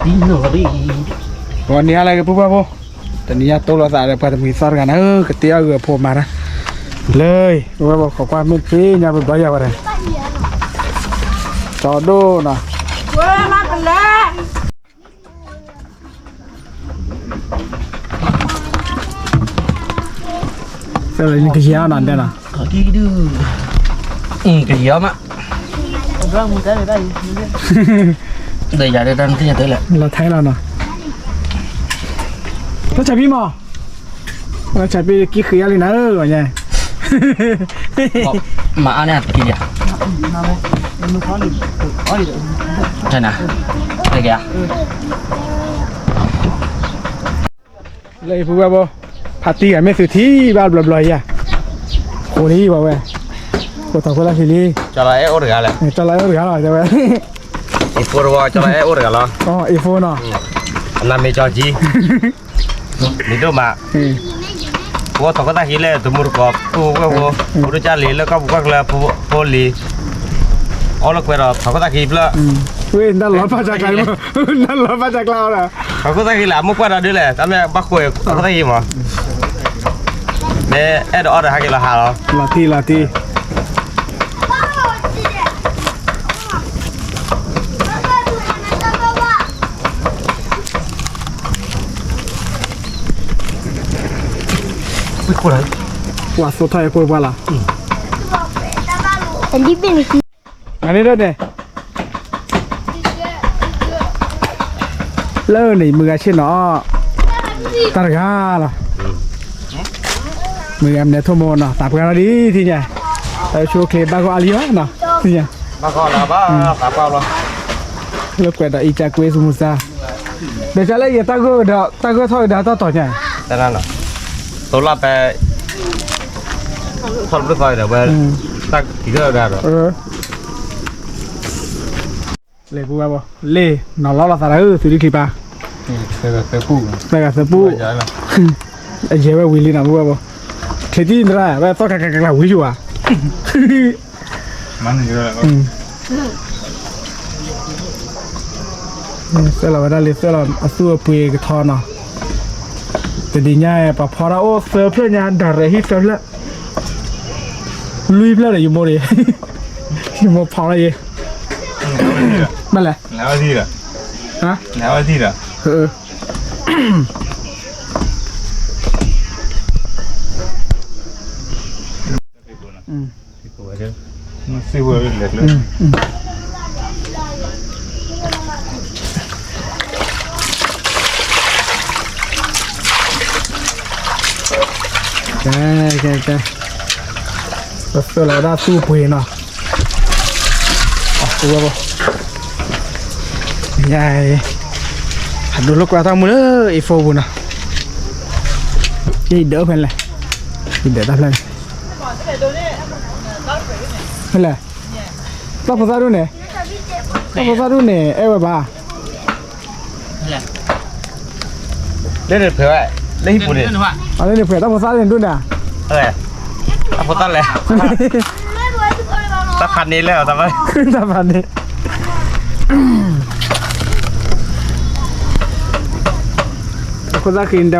ဂီၤနံၤဟါလၢအဂ့ၤ ပုၢ်ဝဲၢ်ဖိ, တနံၤညါတိၢ်လိာ်သးဒီးပှၤတမှံၤသီတဂၤန့ၣ် ကတ့အီၣ်ဂုာ်အဖိမၤတၢ် လၢ ပုၢ်ဝဲၢ်ဖိခိးကွၢ်မ့ၢ်သ့ၣ်ညါပဘျီယၤဝဲဒၣ် ကၠီဒိၣ်နီၤ ကယဲၢ်နီၤတဲနီၤ ကယဲၢ်မး လီၤထဲလီၤနီၤ လီၤဆးဘံၣ်မး လီၤဆးဘံၣ်ကံဃ့အါလံနၤဧၢ ဂီၤညါ မၤအါန့ၢ်တကံလံ ထဲနၤ တက့ၢ် လၢအံၤပုၢ်ဝဲၢ်ဖိ ဖးတံၢ်ဂၤမ့ၢ်သုးထံၣ်ဘၣ်ဘျီဘျီယၤ ဃိလံဝဲဝဲ ဃိထီၣ်ခိၣ်သၣ်ခံလံ ကၠီလီၤအဲၣ်အိၣ်တဂၤလဲၣ် ကၠီလီၤအဲၣ်အိၣ်တဂၤလီၤတဲဝဲ အံၤဖိတဝီ ကၠီလီၤအဲၣ်အိၣ်တဂၤလီၤ အံၤဖိနီၤ အနမ့ၢ်ကၠီကံ မ့ၢ်ဒိၣ်မး ပဝဲထီၣ်ခိၣ်သၣ်ခံလၢတမူတကိး ပုၢ်ဝဲၢ်ဖိ ဖိဒိၣ်ကၢ်လံၤလၢကီၢ်ပူၤကီၢ်ချၢ ဖိလံၤ အီၣ်လၢကွဲးဒီးထီၣ်ခိၣ်သၣ်ခံဖျၢၣ် ဝ့ၢ်နတၢ်လီၤဘၣ်စၢ်ကျါ နတၢ်လီၤဘၣ်စၢ်ကျါအီၤဒီး ထီၣ်ခိၣ်သၣ်ခံလၢအမိၢ်ပှၢ်ဒီးဒ်လဲၣ် တၢ်မ့ၢ်ဘၣ်ဃိထီၣ်ခိၣ်သၣ်ခံမး မ့ၢ်အဲၣ်ဒိးအီၣ်ဒီးဟဲက့ၤလီၤဟးလီၤ လီၤတံၢ်လီၤတံၢ် ပှၤသိၣ်ထီၣ်အဖိပှၢ်လီၤ အန့ၣ်ဒီးန့ၣ် လၢန့ၣ် မုၢ်ဂၤဆ့ၣ်နီၤ တၢ်တဂၤလီၤ မုၢ်ဂၤမနဲထိၣ်မိၢ်နီၤ သးပှၢ်လီၤဒ်ထံၣ်ညါ တၢ်ဆိချ့ဘၣ်ဂီၢ်အါလံအီၤနီၤ ထံၣ်ညါ ဘၣ်ဂီၢ်လီၤဘၣ် သးပှၢ်လီၤ လၢကွဲးဒီးအံကကွ့စမူစါ ဒီးကလၢယတၢ်ဂိၢ်ဒီး တၢ်ဂိၢ်ထီၣ်ကဒါတၢ်တီၤညါ တၢ်လီၤ သိလီၤပဲ ထီၣ်တဘျုးသီဒီးဝဲ တၢ်ကံၤကၢၢ်ဒၣ်ဒီး လဲၤပူၤဝဲဘၣ် လ့ၣ်နီၤလီၤလီၤသးဒၣ်ဧၢ သုးဒံချံပၢ် သၢဂၤသၢပူၢ် အယဲၢ်ဝဲဝံၤလံနီၤ ပူၤဝဲဘၣ် ချ့တံၢ်တရၣ် ဝဲသီၣ်ကျးကျးကျးဝံၤယိာ်ဧါ သၢလီၤဝဲဒၣ်လံ သၢလီၤအသူၣ်အပှ့ၤကထီနီၤ တဒ်ညါ ပှၤဖီတၢ်အိၣ်သၢဖျၢၣ်ညါ ဒၣ်ရဲၣ်ဟံၣ်သၢဖျၢၣ် လွံၢ်ဖျၢၣ်ဒီးယမိၢ်ဒီး ယမိၢ်ဖီလီၤယဲ မ့ၢ်လဲၣ် ကဲ ကဲ ကဲ ပသၢလီၤဝဲဒၣ်သူၣ်ပှ့ၤနီၤ အဝဲ ယၤ ဟးဒိလိာ်ကွဲတၢ်မူလၢ A four ပူၤနီၤ ယဒၢးဖဲလဲၣ် ယဒၢးတၢ်ဖျၢၣ်န့ၣ် ဖဲလဲၣ် တၢ်ဖိသၣ်ဒိၣ်န့ၣ် တၢ်ဖိသၣ်ဒိၣ်န့ၣ် အဲၣ်ဝဲဘၣ် လၢန့ၣ်ဖဲဝဲ လၢဟံၣ်ပူၤန့ၣ် အလၢန့ၣ်ဖဲတၢ်ဖိသၣ်န့ၣ်ဒိၣ်န့ၣ် တၢ်ဖိသၣ်လဲၣ် တၢ်ဖးန့ၣ်လၢ တၢ်ဖးန့ၣ် အခိၣ်သၣ်ဃံဒီး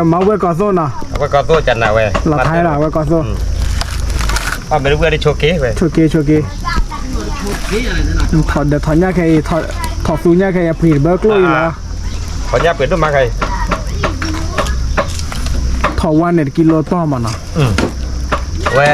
မၤဝဲၢ်ကီၢ်သိၣ်နီၤ ဝဲၢ်ကီၢ်သိၣ်ကနၣ်ဝဲ လီၤထဲလီၤ ဝဲၢ်ကီၢ်သိၣ် အမ့ၢ်တဝဲၢ်တဆိးက့ဝဲ ဆိးက့ ဆိးက့ ထီၣ်ဒီးထီၣ်ညၣ်ခဲအံၤ ထီၣ်သူညၣ်ခဲအံၤ အပှ့ၤတဘၢကျိၣ်အံၤလီၤ ထီၣ်ညၣ်ပှ့ၤဒိၣ်မးခဲအံၤ ထီၣ်ဝါန့ၣ်တကံလိတပီၢ်မးနီၤ ဝဲ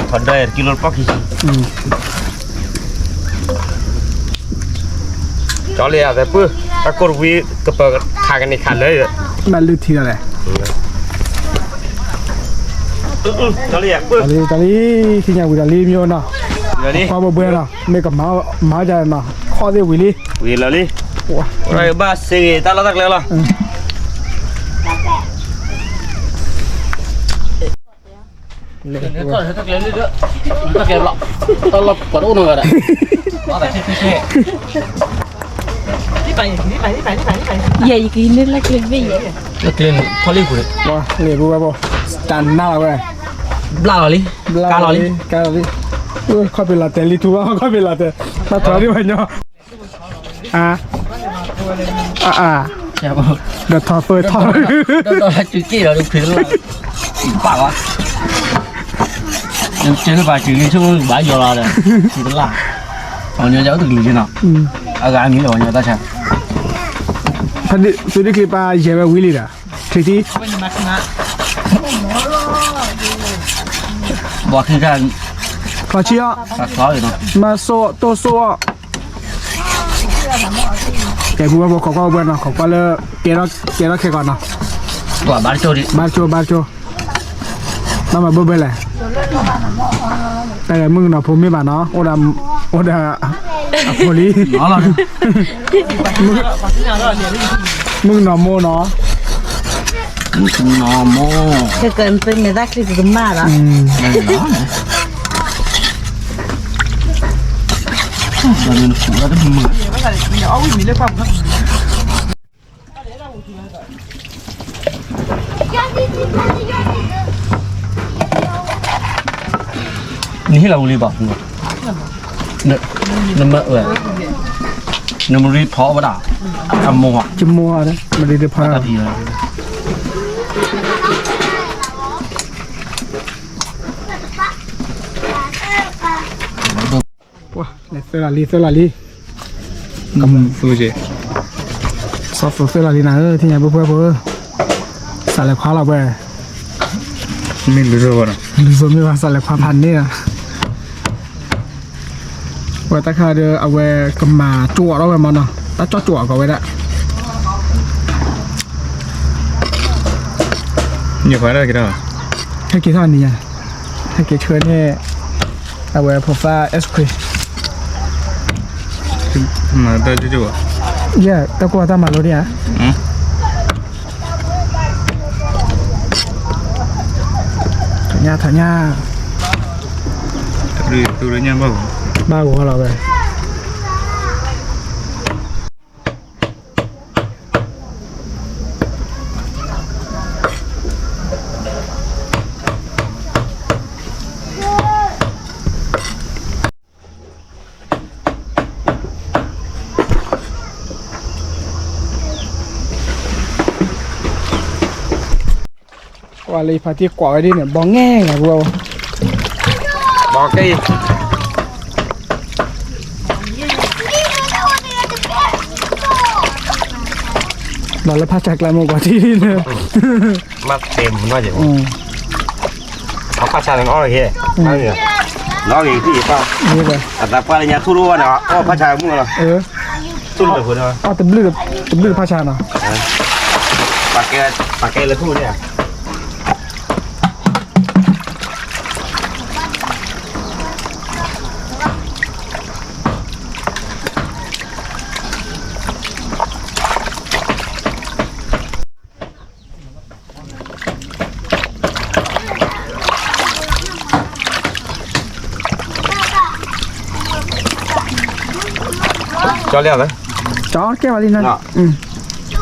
ထီၣ်ဒီးတကံလိတပီၢ်ခံဆံ ကၠီလံယၤသဲပုၢ် တၢ်ကိၢ်တဝံၤ ကပၢၤခးကန့ၢ်ခးလၢ ဘၣ်လုၢ်ထံလီၤလဲၣ် ကၠီလံယၤပုၢ် တၢ်လံ တၢ်လံ သ့ၣ်ညါဝံၤဒီးလံမ့ၢ်နီၤ ကွၢ်ဘိဘှဲနီၤ မ့ၢ်ကမၤမၤဒ်နီၤ ခီၣ်သ့ၣ်ဝံၤလံ ဝံၤလီၤလံ ဘၣ်စ့ဂ့ၤတၢ်လီၢ်တၢ်ကျဲလီၤ ယဲ ယကဟံးန့ၢ်လၢကျဲမ့ၢ်ယဲ လၢကျဲထီၣ်လံပူၤန့ၣ် တၢ်နါလီၤဝဲ ဘျၣ်လီၤလံ ကါလီၤလံ ကါလီၤလံ ခီၣ်ဖံးလီၤတဲာ်လံထူဘၣ် ခီၣ်ဖံးလီၤတဲာ် ဘၣ်ထွဲဒံးဘၣ်ညီ အါ အါအါ, ဒီးထီၣ်သၢထီၣ်, ဒီးထီၣ်က့ၤဒီး ခွံတလၢ်, ပာ်ဝဲ, ကဲလၢပာ်က့ၤဂ့ၤဆိဘၣ်ယီၤလီၤဒီး ခွံတလၢ်, ပှၤကညီကအိၣ်တကလုာ်က့နီၤ, အဂၤမံၤလၢပှၤကညီတၢ်ဆါ, သုဒ်ချ့ပာ်ယဲၢ်ဝဲဝံၤလံဒီး, ထံထံ, ဘီခံခါ, ချီဆံအီၤ, မၤစိၣ်တိၢ်စိၣ်အီၤ, ကဲပူဝဲဖိခိးကွၢ်ဝဲနီၤ ခိးကွၢ်လၢ, ကဲထီၣ်ခဲကီးနီၤ, ဘၣ်တကၠိ, ဘၣ်တကၠိ, ဘၣ်တကၠိ, ဘၣ်မၤဘၢဘၢလဲၣ်, တၢ်ဂဲၤမုၣ်ကနီၤဖိမ့ၢ်ဘၣ်နီၤ အိၣ်ဒီး, အိၣ်ဒီး, အဖိလံ, မုၣ်ကနီၤမိၢ်နီၤ, မုၣ်ကနီၤမိၢ်, ကဲကဲမ့ၢ်တၢ်ချံကမၣ်ဒီး နဟ့ၣ်လီၤဝံၤလံဘၣ်, နမ့ၢ်ဝဲ, နမရံဖီဝဲဒၣ်, အမိၢ်, ယမိၢ်, မရံတဖီ, ပှၤလဲၤသၢလီၤလံ သၢလီၤလံ, ကမူၣ်သူက့ၤ, စီၤသူသၢလီၤလံနၤဧၢ ထံၣ်ညါပုၢ်ဖိဝဲၢ်ဖိဧၢ, စးလဲၤခွါလီၤဝဲ, မ့ၢ်လူၤစိ, လူၤစိမ့ၢ်ဘၣ် စးလဲၤခွါဖးန့ၣ်လီၤ, ဝဲတၢ်ခါဒီး အဝဲကမၤကၠိအီၤထီၣ်ဝဲမးနီၤ တၢ်ကၠီၣ်ကၠိအီၤကီးဝဲဒၣ် ဟဲက့ၤထီၣ်န့ၣ်ယါ, ဟဲက့ၤဆှၢန့ၣ်, အဝဲဖိသၣ် ice cream, ယဲ တၢ်ကိၢ်တၢ်မၤလိဒံးဧါ, ထညါထညါ, ဘၣ်ဂီၤလီၤဝဲ ကွၢ်လၢယဖါတံၢ်ကွၢ်ဝဲဒ်န့ၣ် ဘီငဲၢ်ဂၤပူၤ, ဘီက့ၢ်, လီၤလၢဖးဆါကျါမ့ၢ်ကွၢ်ထံန့ၣ်, မ့ၢ်တဲမ့ၢ်နီၢ်က့ၤ, အဖးဆါန့ၣ်အီၣ်ဂ့ၤ, အီၣ်ဂ့ၤ, အသးပှၢ်လၢညါထူၣ်တအိၣ်ဘၣ်န့ၣ် အီၣ်ဖးဆါမုၢ်လီၤ, ထူၣ်တဖုန့ၣ်, တဘျုးတဖးဆါနီၤ, ပာ်ကဲလၢထူၣ်န့ၣ် ကၠီလၢ, ကၠီကဲဝဲလံနီၤ, တိၢ်ပျု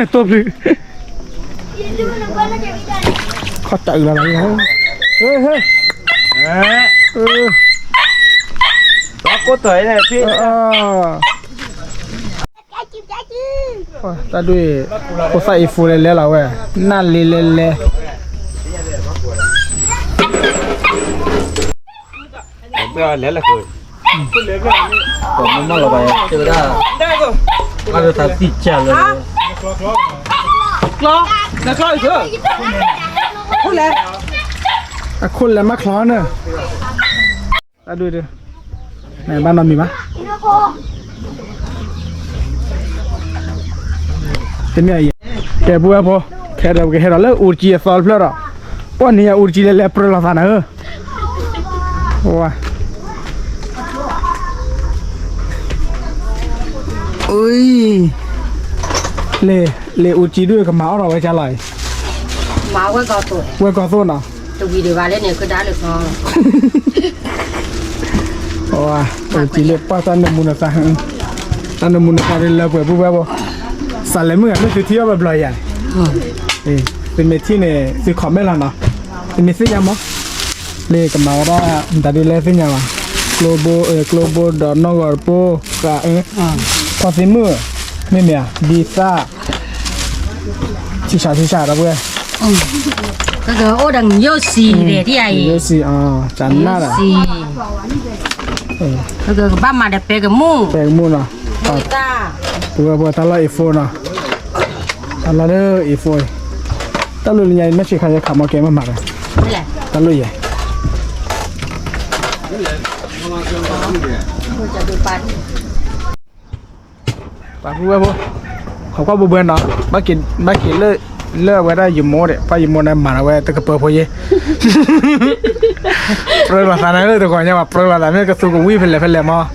ၤ, ခီၣ်တၢ်အုးလီၤလီၤ, ဟ့ၣ်, တၢ်ကိၢ်တၢ်န့ၣ် တၢ်ဒွဲၣ်, ဖိသၣ်အံၤဖိလဲၤလဲၤလီၤဝဲ, နၢ်လ့လဲၤလဲၤ, လဲၤလဲၤ, မ့ၢ်လီၤဘၣ်တဲဝဲဒၣ်, အါဒိၣ်သးသံၣ်ကၢ်လၢ, ကျီ, ကျီ, အခိၣ်လဲၤမးချီန့ၣ် တၢ်ဒုးဒုး, ဘၣ်နီတမံၤဘၣ်, တမ့ၢ်အံၤ, ကဲပဝဲဖိ, ခဲဒီးပကဟဲဒီးလၢအူတကံအသီတဖျၢၣ်ဒီး, ပှၤန့ၣ်ယအူတကံလဲၤလဲၤပြၢလီၤသးနၤဧၢ, ဝါ, အံၤ, လ့ၣ်အူတကံဒုးကမၤအီၣ်ထီၣ်ဝဲကၢလီၤအံၤ, မၤဝဲကီၢ်သိ, ဝဲကီၢ်သိနီၤ, တဝံၤဒံးဘၣ်လၢန့ၣ် ကဒါလၢကီၢ် အူတကံလၢပှၤတၢ်နၢမူနသး, တၢ်နၢမူနသးဒ်လၢပှဲၤပူၤဝဲဘိ, စးလဲၤမုၢ်ဂၤလၢသုထံၣ်အီၣ်ဘၣ်ဘျီယၤ, သုမ့ၢ်ထံၣ်န့ၣ် သု comment လီၤနီၤ, သုမ့ၢ်သ့ၣ်ညါမး, လၢကမၤဝဲဒၣ် တၢ်ဒုးလၢသ့ၣ်ညါဘၣ်, ကျိဘိ, ကျိဘိဒီးနီၢ်ဂီၤတပိၢ်, ဖီသံမုၣ်, မ့မ့ၢ်ဧါ, ဒ်သၣ်, ထံဆးထံဆးဒီပုၢ်ဝဲၢ်, ကအိၣ်ဒီးယိၣ်စံး, ယိၣ်စံး, ကနၣ်ဒီး, ကဘၣ်မၤဒီးပဲကမူၣ်, ပဲကမူၣ်နီၤ, ပုၢ်ဝဲၢ်ဖိ တၢ်လီၢ် A four နီၤ, တၢ်လီၢ်လၢ A four, တၢ်လီၢ်လၢညါ နီၢ်ဆံးခါယဲခးမီကဲမၤမၤဒီး, တၢ်လီၢ်ယဲ ပှၤပုၢ်ဝဲၢ်ဖိ, ခိးကွၢ်ဘိဘွဲနီၤ, ဘၣ်က့ၤလၢ, လၢအဝဲဒၣ်ယမိၢ်ဒီး ပှၤယမိၢ်န့ၣ်မၤဒီးဝဲတကပၢၤဖိယဲ, ပြၢလိာ်သးန့ၣ်လၢတဂီၤညါဘၣ် ပြၢလိာ်သးမ့ၢ်ကသူကဝံၣ်ဖဲလဲၣ်ဖဲလဲၣ်မး,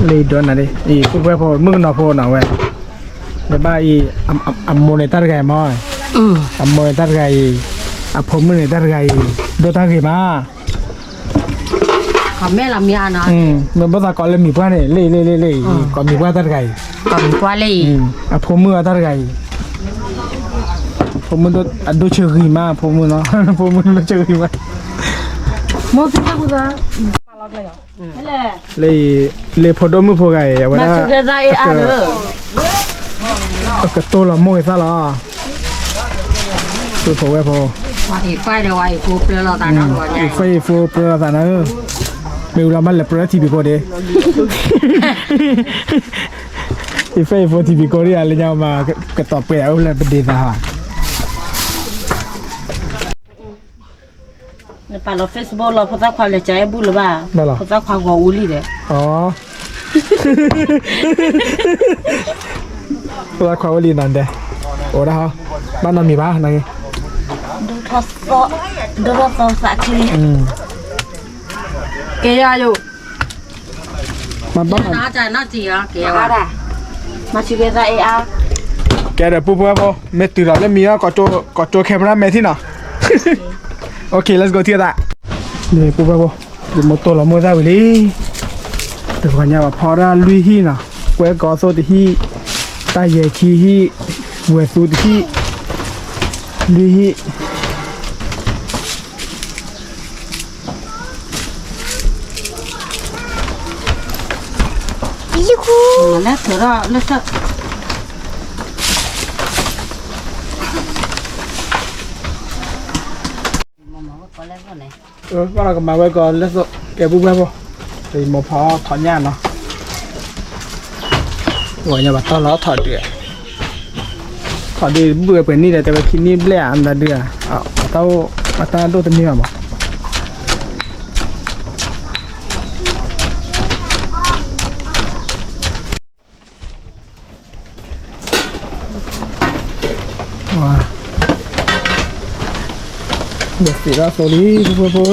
လၢအံၤဒိးနၤဒ်အံၤ ပုၢ်ဝဲၢ်ဖိ မုၣ်ကနီၤဖိနီၤဝဲ, နဘၣ်အံၤ, အမိၢ်န့ၣ်တၢ်တဂၤအံၤမး, အမိၢ်န့ၣ်တၢ်တဂၤအံၤ, အဖိမုၣ်န့ၣ်တၢ်တဂၤအံၤ, ဒိၣ်တၢ်ဂ့ၤမး မ့ၢ်ဘၣ်သးကိးလၢမံၤပှၢ်န့ၣ် လၢအံၤ လၢအံၤ လၢအံၤ ကိးမံၤပှၢ်တၢ်တဂၤအံၤ, အဖိမုၣ်အတၢ်တဂၤအံၤ, ဖိမုၣ်အဒိၣ်ဆၢဂံၤမး ဖိမုၣ်နီၤ, ဖိမုၣ်ဒိၣ်ဆၢဂံၤမး, လၢအံၤ, လၢဖိဒိၣ်မုၣ်ဖိဂၤအံၤ အဝဲဒၣ် ပကတိၢ်လီၤမိၢ်ဂ့ၤသၣ်လီၤ, ပုၢ်ဖိဝဲၢ်ဖိ, အံၤ five A four ပြၢလိာ်သးနၤဧၢ, မ့ၢ်ဝံၤလီၤမးလဲၤပြၢထံဘံကိဒ့, အံၤ five A four ထံဘံကိဒ့ဧါ လၢညါမး ကတီၤပှဲၤအိၣ်လၢပဒ့သးဟး နပာ်လီၤ Facebook လီၤ ဖိသၣ်ခွါလဲၤကအဲၣ်ဘူၣ်လၢၤဘၣ်, ဖိသၣ်ခွါဂီၤအူလံဒီး, ဖိသၣ်ခွါအိၣ်လံနီၤဒဲး, အိၣ်ဒၣ်ဟီ, ဘၣ်နီတမံၤဘၣ်နီၤ, ဒိၣ်ထီၣ်သီ, ဒိၣ်ထီၣ်သီသးချ့, ကဲယၤယိာ် မၤဘၣ်, ကဲဒီးပုၢ်ဖိဝဲၢ်ဖိ, မ့ၢ်တုၤလီၤလၢမံၤအီၤ ကိးကၠိ camera man ထံၣ်နီၤ, OK let's go ထံၣ်သး, န့ၣ်ပုၢ်ဖိဝဲၢ်ဖိ, ယမိၢ်တိၢ်လီၤမိၢ်သၣ်ဝံၤလံ, တဂီၤညါဘၣ်ဖီဒၣ်လွံၢ်ဟံၣ်နီၤ, ကွဲကီသိတဟံၣ်, တၢ်ယဲၤခံဟံၣ်, ဝဲၤသူတဟံၣ်, လွံၢ်ဟံၣ် လၢထၢၣ်ထီၣ်လၢထၢၣ်, ဘၣ်လီၤကမၤဝဲကီးလၢသိး ကဲပုၢ်ဖိဝဲၢ်ဖိ, တယမိၢ်ဖီထီၣ်ညၣ်နီၤ, ဂီၤညါဘၣ်တီၢ်လီၤထီၣ်ဒုး, ထီၣ်ဒုးဘုၣ်ဝဲပှဲၤနံၣ်ဒီး တဲဝဲခံနံၣ်ဘျဲၣ်ဧါ နဒုးဧါ, အတၢ်အိၣ်အတၢ်ဒိၣ်တန့ၢ်ဘၣ်မး ဝါ, ဒီးသ့ၣ်ဒၣ်သိလံ ဖိဖိဖိ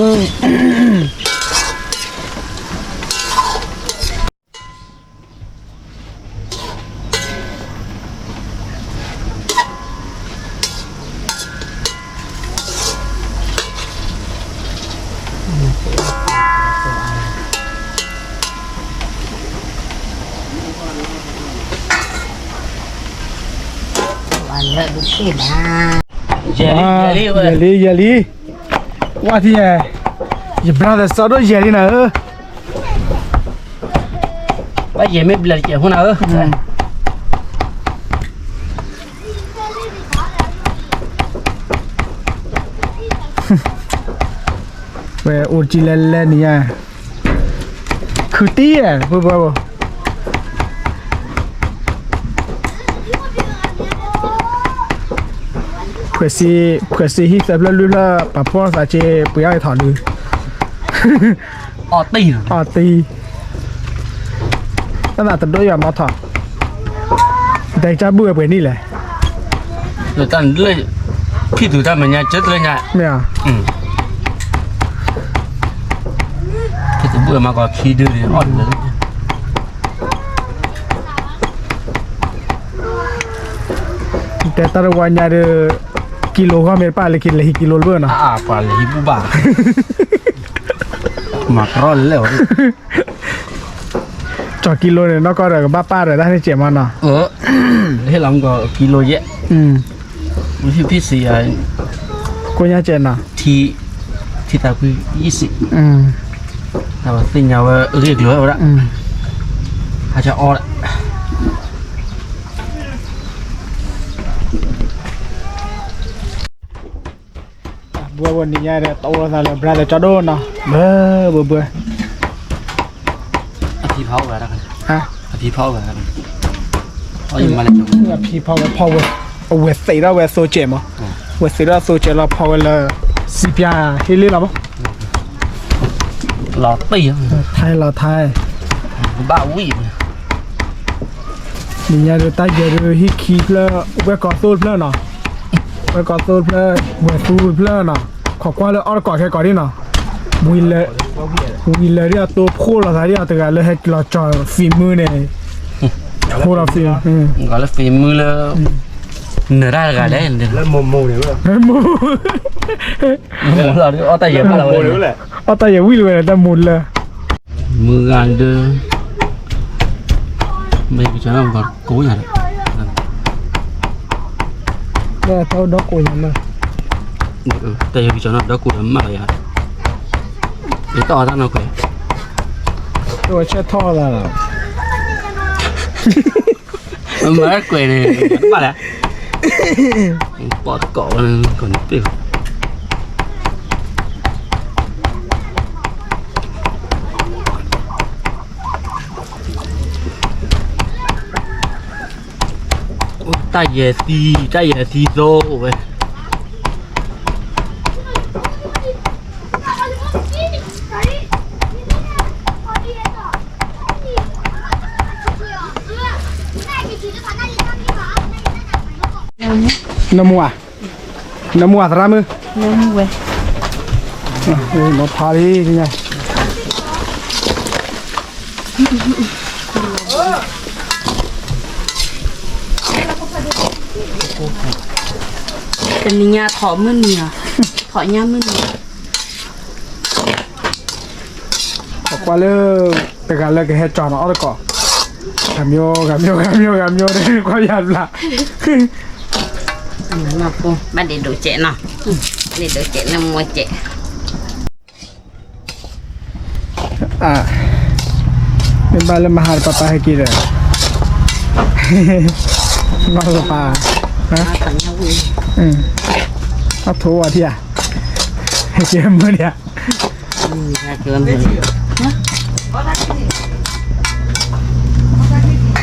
ဧၢ, ယဲၢ်လံ ယဲၢ်လံ, ဝါထံၣ်, ယ brother စီၤဒိၣ်ယဲၢ်လံနၤဧၢ, ဘၣ်ယဲၢ်မ့ၢ်ဘျဲၣ်တကဲးဖိနၤဧၢ ဝဲအိၣ်ကံလဲၤလဲၤနံၤညါ, ခုတံၢ်ဧါ ဖိဖိဖိ, ခွဲးစ့ဟံၣ်သၢဖျၢၣ်လွံၢ်ဖျၢၣ် ပှၤဖှီၣ်သးက့ ပှ့ၤအီၣ်အံၤထီၣ်ဒုး အီၣ်တံၢ်, တၢ်သးတဒိၣ်ယွၤမီထီၣ်, ဒဲကစၢ်ဘူၣ်ဝဲပှဲၤနံၣ်လဲၣ်, တၢ်လၢ ဖံၣ်သူတၢ်မဲာ်ညါ ကၢတလၢညါ, မ့ၢ်ဧါ, ဖံၣ်သူဘူၣ်ဝဲမၤကီးခံဒုန့ၣ် အီၣ်တလၢ တဲတၢ်တဝါညါဒီး ကံလိဂီၢ်မ့ၢ်တပၣ်လၢခံလဲၤဟံးကံလိတဘၣ်နီၤ, ပှၤလဲၤဟံးဘူၣ်ဘၣ်, မၤကရီလဲၣ်ဝဲ, ကၠီၤကံလိန့ၣ် နီၢ်ကီၢ်ဒီးကဘၣ်ပၢ်ဒီးတၢ်န့ၣ်စဲးမးနီၤ, ဟ့ၣ်လီၤမ့ၢ်ကီးကံလိယဲၢ်, ဝံဖံဖံစံးယၤ, ကိညါကဲနီၤ, ထံသးကွံယံစံး, တၢ်ဝဲသ့ၣ်ညါဝဲအဂ့ၢ်အကျိၤဝဲဒၣ်, ဟးကအီ, ဘှဲဘှဲနံၤညါဒီး တအိၣ်သးလၢ brother ကၠီဒိၣ်နီၤ, ဘှဲဘှဲဘှဲ, အဖံဖးအိၣ်ဝဲဒၣ်, အဖံဖးအိၣ်ဝဲဒၣ်, အဖံဖးဝဲဖီဝဲ, အဝဲသ့ၣ်ထီၣ်ဝဲသိကဲးမး, ဝဲသ့ၣ်ထီၣ်သိကဲးလီၤဖီဝဲလၢ စံးပျၢ်ဟ့ၣ်လ့လီၤမး, လီၤတံၢ်, ထဲလီၤထဲ, ဘၣ်ဝံၣ်, နံၤညါဒီးတၢ်ယဲၤဒီးဟံၣ်ခံဖျၢၣ် ဝဲၢ်ကီၤသိတဖျၢၣ်နီၤ, ဝဲၢ်ကီၤသိတဖျၢၣ် ဝဲၢ်သူတဖျၢၣ်နီၤ, ခိးကွၢ်လၢအီၣ်တကိးခဲကိးဒ်နီၤ, ဝံၤလၢာ်ဒ်အတိၢ်ဖှိၣ်လီၤသးဒ်အတဂၤလၢဟဲလီၤကၠီၤ ဖံမုၢ်န့ၣ်, ဖှိၣ်လီၤဖံမုၢ်, လၢဖံမုၢ်လၢ နၢၤတၢ်တဂၤလဲၣ်, မူလၢအီၣ်တၢ်ယဲၤဘၣ်လီၤဝဲ, အီၣ်တၢ်ယဲၤဝံၣ်လီၤဝဲဒီးတၢ်မူလၢ, မုၢ်ဂၤဒၢ, မ့ၢ်ကကိညါ, တၢ်ဒီကိညါမး, တၢ်ယဲၤကကၠီနီၤ ဒီကိဒီးမးလီၤယၤ, ယတအီၣ်တၢ်နီၢ်ခွဲး, ဝဲဆဲးထီၣ်သးလီၤ, မၤကွဲးန့ၣ်, ဘၣ်လဲၣ်, ပီၣ်တကိးဝဲန့ၣ် ကိးန့ၣ်ပ့ၢ်, တၢ်ယဲၤသံ, တၢ်ယဲၤသံသိအိၣ်ဝဲ, နမူဧါ, နမူဧါသရၣ်မုၣ်, နမူဝဲ, နီၢ်ဖးလံ, တနံၤညါထီၣ်မုၢ်နံၤ, ထီၣ်ညါမုၢ်နံၤ, ကွၢ်လၢ, တဂၤလၢကဟဲကၠီၤနီၤအီၣ်တကိး, ဂၤမၠိ ဂၤမၠိ ဂၤမၠိ ဂၤမၠိ ကွၢ်ယၤဘျါ, ဘၣ်ဒ့ဒိးကဲးနီၤ, ဒ့ဒိးကဲးလၢမူကဲး မ့ၢ်ဘၣ်လၢမဟါတပၤပၤဟဲက့ၤဒီး, နီၢ်တပၤ, အထိဝဲထံဧါ, ဟဲက့ၤမုၢ်ဒံးဧါ, ပ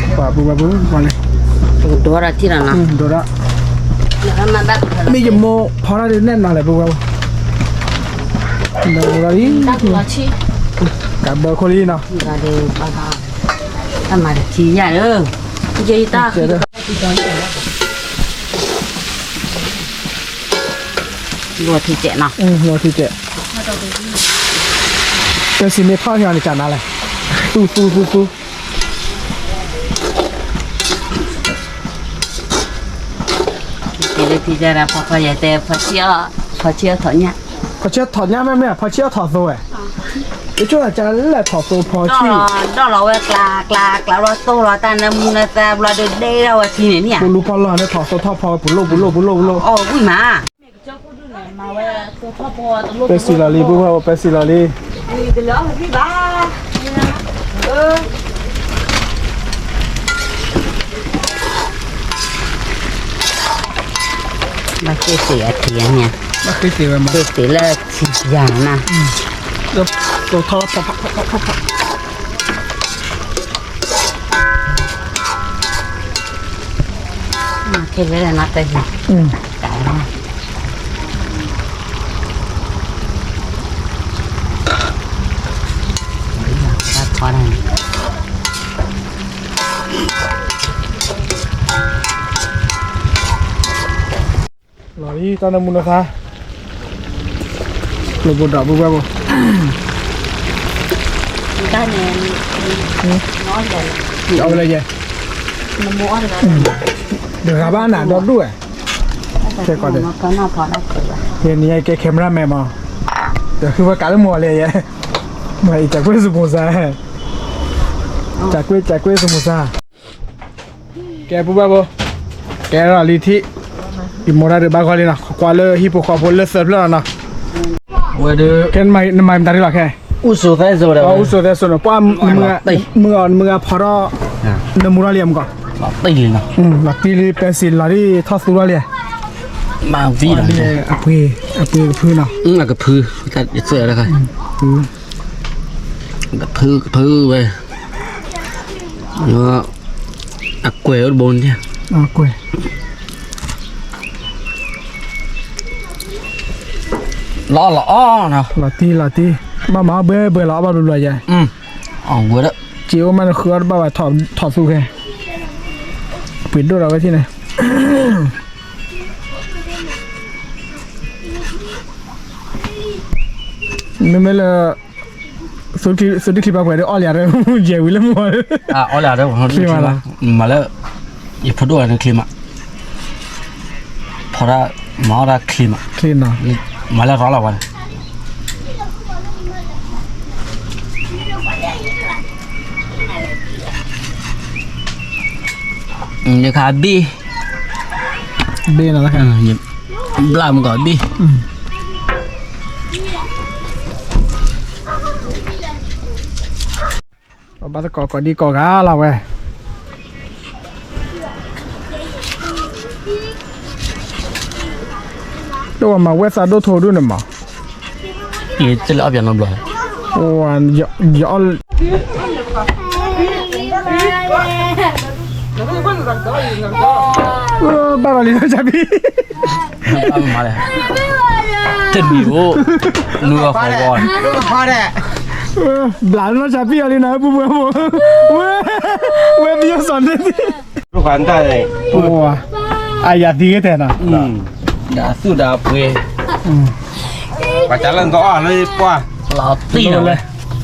ှၤပူၤပှၤပူၤပှၤန့ၣ်, ဒိၣ်ထီၣ်ထံၣ်လီၤနီၤ, ဒိၣ်ထီၣ်, မ့ၢ်ယမိၢ်ဖီတၢ်ဒုးနဲၣ်နီၤလဲၣ်ပူၤပှၤပူၤ, ဒီးလီၤလံ, ကးဘၢခိၣ်လံနီၤ, တၢ်မၤတထံၣ်ယၤဧၢ, ယတၢ် လီၤထံကဲးနီၤ, လီၤထံကဲး, ပစံးမ့ၢ်ဖီၣ်ထံအီၤန့ၣ်ကနၤလဲၣ်, သူသူသူသူ, လၢထံကဲးဒီး ဖီဖီယဲတဲ ဖီဆံၣ်အီၣ်ထီၣ်ညၣ်, ဖီဆံၣ်အီၣ်ထီၣ်ညၣ်မ့ၢ်မ့ၢ် ဖီဆံၣ်အီၣ်ထီၣ်သိဝဲ, ယဆိကမိၣ်ကလဲၣ်ထီၣ်သိဖီဆံၣ်, ဒီၣ်လီၤဝဲကျးကျးကျးဘျီ သိလီၤတၢ်နၢမူနၢသၢဘျီဒုးဒဲထီၣ်ဝဲထံန့ၣ်န့ၣ်ဧါ, ပလူဖီလီၤန့ၣ်ထီၣ်သိထီၣ်ဖီဝဲပူၤလိၣ်ပူၤလိၣ်ပူၤလိၣ်ပူၤလိၣ်, အီၣ်ဝံၣ်မး, ပစံးလီၤလံ ပူၤဖီ ပစံးလီၤလံ, ဘၣ်ဃ့စ့ၢ်အထံၣ်န့ၣ်, ဘၣ်ဃ့စ့ၢ်ဝဲမး ဃ့စ့ၢ်လၢထံယၤနၤ, သိထီၣ်ဖီဖီဖီဖီဖီဖီ, ခဲလၢာ်နၤတဟံၣ်, တၢ်ထီဒၣ်န့ၣ် လီၤလံ တၢ်နၢမူနၢသၢ, လိာ်ဘိဒီးဘိဘၣ်ဘိ, တၢ်န့ၣ်, အီၣ်ဝဲလၢယဲ, တဂၤဘၣ်နၤဒီဒူၣ်ဝဲ, ခဲကိးဒီး, ယဲန့ၣ်ယဲကဲ cameraman မး, ဒီးဃုဝဲကးလၢမိၢ်လၢယဲ, မ့ၢ်အံၤကကွ့ၢ်စမူစါ, ကကွ့ၢ် ကကွ့ၢ်စမူစါ, ကဲပူၤဘၣ်ဘိ, ကဲလီၤလံထံၣ်, ယမိၢ်တၢ်ဒုးဘၣ်ဂီၢ်လံနီၤ, ကွၢ်လၢဟံၣ်ဖိဃီဖိလၢသၢဖျၢၣ်လီၤနီၤ. ဝဲဒုး ကဲနမၤမတၤဒ်လီၤခဲ, အူစိၤသဲစိၤဒီး အူစိၤသဲစိၤနီၤ, ပှၤ နမုၢ်ဂၤဖီထီၣ် နမူထီၣ်လံမကီး, လီၤတံၢ်လံနီၤ, လီၤတံၢ်လံ ပဲစံးလီၤဒ်ထီၣ်သူထီၣ်လံ, မၤဝံၤလီၤ, အပှ့ၤ အပှ့ၤကဖုနီၤ, အကဖု တၢ်ယသၢၣ်တခါ, ကဖုကဖုဝဲ အကွဲးအိၣ်တဘိန့ၣ်, ကွဲး လီၤလီၤအီၣ်နီၤ, လီၤတံၢ်လီၤတံၢ်, ဘၣ်မၤအီၣ်ဘှဲဘှဲလီၤအီၣ်ဘၣ်ဘျီဘျီယဲ, အဝဲဒၣ် စ့အိၣ်မးနဃုအီၣ်တဘၣ်ဘၣ်ထီၣ်သူခဲ, ပှ့ၤဒိၣ်ဒီးဝဲထံၣ်န့ၣ်, မ့မ့ၢ်လၢ သုတချံပှၤပှဲၤဒီးအီၣ်လၢယဲဝံၤလၢမုၢ်ဂီၤ, အီၣ်လၢ မၤလၢ ယဖိဒိၣ်အနချံမး, ဖီဒၣ် မၤအီၣ်ဒၣ်ချံမး, မၤလၢရီလီၤဝဲန့ၣ်, ယခါဘ့ၣ် ဘ့ၣ်နီၤ, ဘျၣ်မုၢ်ကီးဘ့ၣ်, ဘၣ်သကိးကိးဒံကိးဂၤလီၤဝဲ, တဝဲမၤဝဲသးဒိၣ်ထီဒုၣ်န့ၣ်မး, ယတလဲၤအီၣ်ပၠးနီတဘျီ, ယအီၣ် ဘၣ်လီၤလံနီၢ်ဆါဘံၣ်, တမံၤအိၣ် နုာ်အီၣ်ဃီဝီ, ဘျးနီၢ်ဆါဘံၣ်အီၤလံနီၤ ပူၤပူၤဖိ, ဝဲ ဝဲပယီၤစီၤန့ၣ်, အယၤသံဂ့ၤတဲနီၤ, ဒီးသူၣ်ဒီးပှ့ၤ, ပှၤကလၢနကအီၣ်လၢပှၢ်, လီၤတံၢ်နီၤဝဲ,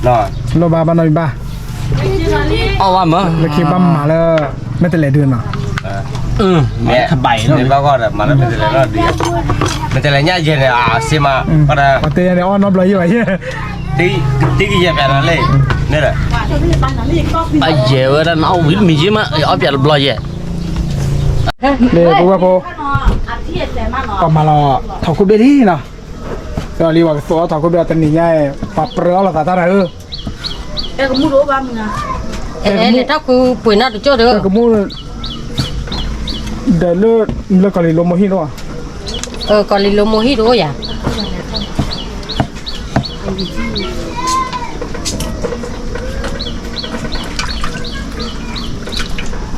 လိၣ်ဘၣ်ဘၣ်နီတမံၤဘၣ်, အီၣ်ဘၣ်မး, လၢခံဘၣ်မၤလၢ မဲာ်တဲးလဲးဒုးနီၤ, မ့ၢ်ဘၣ်ဂီၢ်ဒီး မၤလၢမဲာ်တဲးလဲးလီၤဒုး, မဲာ်တဲးလဲးညါယဲၢ်န့ၣ် အစ့မး, ပှၤတဲယဲၢ်န့ၣ် အီၣ်နီတဘျီယဲၢ်ဘၣ်ယဲၢ်, တံကယဲၢ်ပၠးနီၤလံ, အယဲၢ်ဝဲဒၣ်နအီၣ်ဝံၤတမံၤယဲၢ်မး အီၣ်ပၠးတဘျီယဲၢ်, န့ၣ် ပဝဲဖိ ပှၤမၤလီၤထီၣ်ခိၣ်ဘ့ၣ်လံနီၤ, ဒီးလံပှၤကသိးအီၣ်ထီၣ်ခိၣ်ဘ့ၣ်အီၤတနံၤညါ, ပှၤပြၢအီၣ်လိာ်သးတၢ်တၢ်ဧၢ, လဲၤထီၣ်ခူပှ့ၤနီၢ်တကၠိၢ်ဒီး, ကမူၣ်, ဒီးလၢ လၢကီၢ်လံၤလိမိၢ်ဟံၣ်တအိၣ်, ကီၢ်လံၤလိမိၢ်ဟံၣ်တအိၣ်ယၤ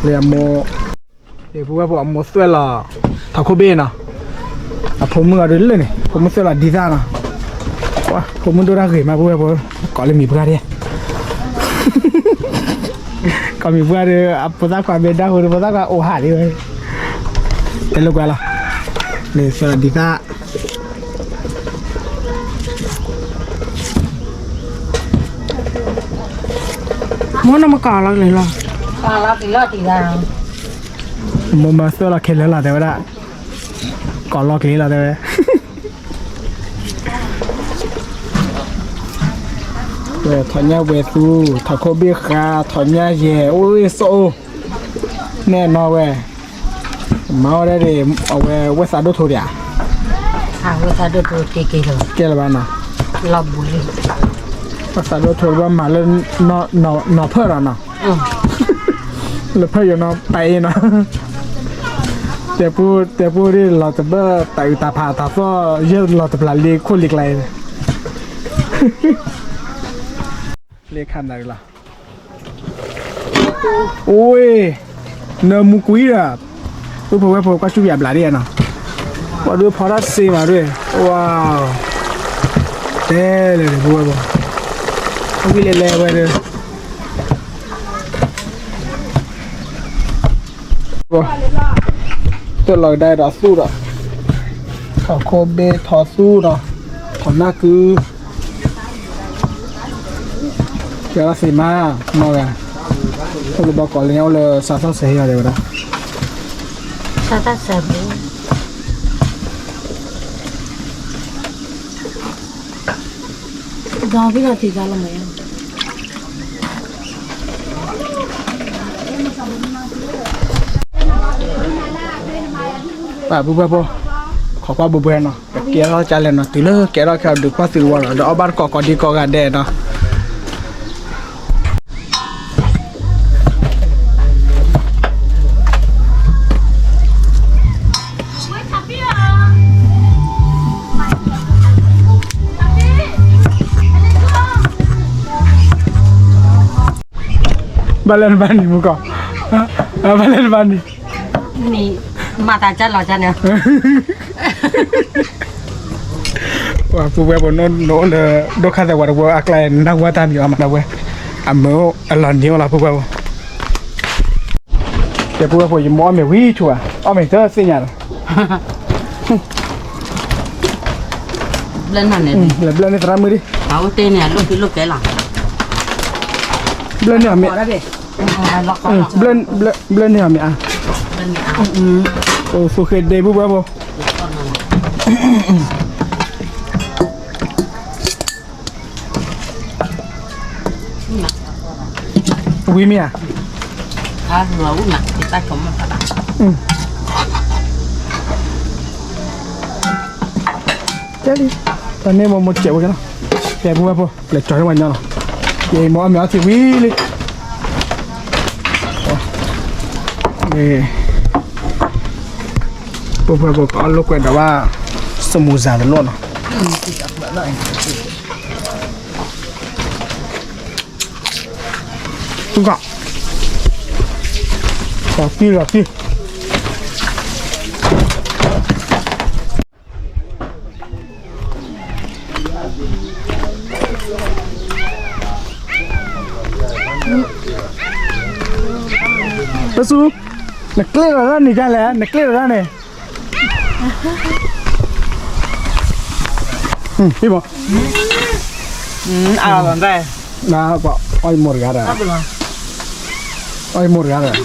လၢအမိၢ်, လၢပဝဲဖိအမိၢ်သွဲၣ်လီၤ ထီၣ်ခိၣ်ဘ့ၣ်နီၤ, အဖိမုၣ်အီၤဒုးလၢန့ၣ် ဖိမုၣ်သွဲၣ်လီၤဒ်သၣ်နီၤ, ဖိမုၣ်ဒိၣ်တၢ်ဂ့ၤမး ပဝဲဖိ, ကိးလၢမံၤပှၢ်ဒဲး, ကိးမံၤပှၢ်ဒီး အဖိသၣ်ခွါမ့ၢ်ဒၣ်ဟူဒီး ဖိသၣ်ခွါအိၣ်ဟးလံဝဲ, တဲလိာ်ကွဲလီၤ, လၢသွဲၣ်လီၤဒ်သၣ် မိၢ်နမ့ၢ်ကိးလီၤကလၢၤလီၤ, မိၢ်မၢသွဲၣ်လီၤခဲလၢာ်လီၤ တဲဝဲဒၣ်, ကိးလီၤကလၢာ်လီၤ တဲဝဲ, ဝဲထီၣ်ညၣ်ဝဲသူ, ထီၣ်ခိၣ်ဘ့ၣ်ဃါ, ထီၣ်ညၣ်ယဲၢ်, အိၣ်စိအိၣ်, နဲၣ်နီၢ်ဝဲ မၤဝဲဒၣ်ဒ် အဝဲဝဲသးဒိၣ်ထီဒံးဧါ, ဝဲသးဒိၣ်ထီကဲကဲလၢၤဘၣ်, ကဲလၢၤဘၣ်နီၤ, လီၤဘှံးလံ, ဝဲသးဒိၣ်ထီဘၣ်မၤလၢ နီၤဖၢၣ်ဒီးနီၤ, လၢဖၢၣ်ယိာ်နီၤ ပာ်အ့ၣ်နီၤ, တဲပူ တဲပူဒ်လီၤတဘၣ် တၢ်အုၣ်တၢ်ဖးတၢ်သီၣ် ယဲၢ်လီၤတဘျးလံခိၣ်လံကျါအံၤ, လၢခါနၤလီၤ အိၣ်, နမူကွံဒီး, အိၣ်ဖိဝဲဖိကွၢ်ဆူၣ်ပၠးဘျးဒ်နီၤ, ပှၤဒုးဖီတၢ်စ့မးဒ်, ဝါ, တဲလဲၣ်ဒ်ဖိဝဲဖိ, ဝံၤလဲၤလဲၤဝဲဒၣ်, တၢ်လီၤကဒါဒီးသူၣ်ဒီး, ထီၣ်ခိၣ်ဘ့ၣ်ထီၣ်သူၣ်ဒီး, ထီၣ်နၢ်ကု ကဲလီၤသ့မး, မ့ၢ်ဂ့ၤ, အိၣ်လၢဘီကီးလၢညါအိၣ်လၢစးထီၣ်စဲးဟ့ၣ်အီၤတဲဝဲဒၣ်, စးထီၣ်စဲးဘၣ်, ဒီဘ့ၣ်လီၤတံၢ်ကါလီၤမး, ပပုၢ်ဝဲၢ်ဖိ, ခိးကွၢ်ဘှဲဘှဲနီၤ, ကကဲထီၣ်ကလဲၣ်နီၤ, တုၤလၢကဲထီၣ်ခဲအံၤဒုးကွၢ်သုတဝီလီၤ, ဒီးအီၣ်ဘၣ်တကိးကိးဒံကိးဂၤဒဲးနီၤ. ဘၣ်လဲၣ်နဘၣ်နံၤမူကီၢ်, ဘၣ်လဲၣ်နဘၣ်နံၤ, မၤတၢ်ကၢ်လီၤကၢ်န့ၣ်, ပပုၢ်ဝဲၢ်ဖိ နအိၣ်လၢ ဒိၣ်ခါသဲးဝးတဝၢအကျါ နနၢ်ဟူတၢ်မံၤအီၤမး ဒီပုၢ်ဝဲၢ်, အမုာ်အိၣ်အလီၤနံၤအိၣ်လီၤ ပပုၢ်ဝဲၢ်ဖိ, ကဲ ပုၢ်ဝဲၢ်ဖိ ယမိၢ်အီၣ်မ့ၤဝံၤဆိဧါ, အီၣ်မ့ၤတသ့ၣ်ညါဒီး ဘျၢန့ၣ်, လဲၤဘျၢန့ၢ်သရၣ်မုၣ်ဒံး, ဘျၢန့ၢ်အီၤမ့ၤ, အိၣ်သူဃ့ဒ့ ပုၢ်ဝဲၢ်ဖိ ဝံၤမ့ၢ်ဧါ, ကဲလံ, တၢ်န့ၣ်မိၢ်မိၢ်စဲးဝဲက့ၤလီၤ, ကဲ ပုၢ်ဝဲၢ်ဖိ လဲၤကၠီၤန့ၢ်ဝဲညီလီၤ, ကဲ မိၢ်အီၣ်မ့ၤအီထံဝံၤလံ, ပုၢ်ဝဲၢ်ဖိ ကအီၣ်လိာ်ကွဲဒီးဘၣ် စမူစၤတလိၣ်နီၤ. ဂီၤတံၢ်ဂီၤတံၢ်, ပစူ, နကျ့ၣ်လီၤတၢ်န့ၣ်ဒ်လဲၣ်, နကျ့ၣ်လီၤတၢ်န့ၣ် ဟံၣ်ဘီ, အါလီၤသဲ, နကွၢ် အီၣ်ယမိၢ်တဂၤဒီး, အီၣ်ယမိၢ်တဂၤဒီး,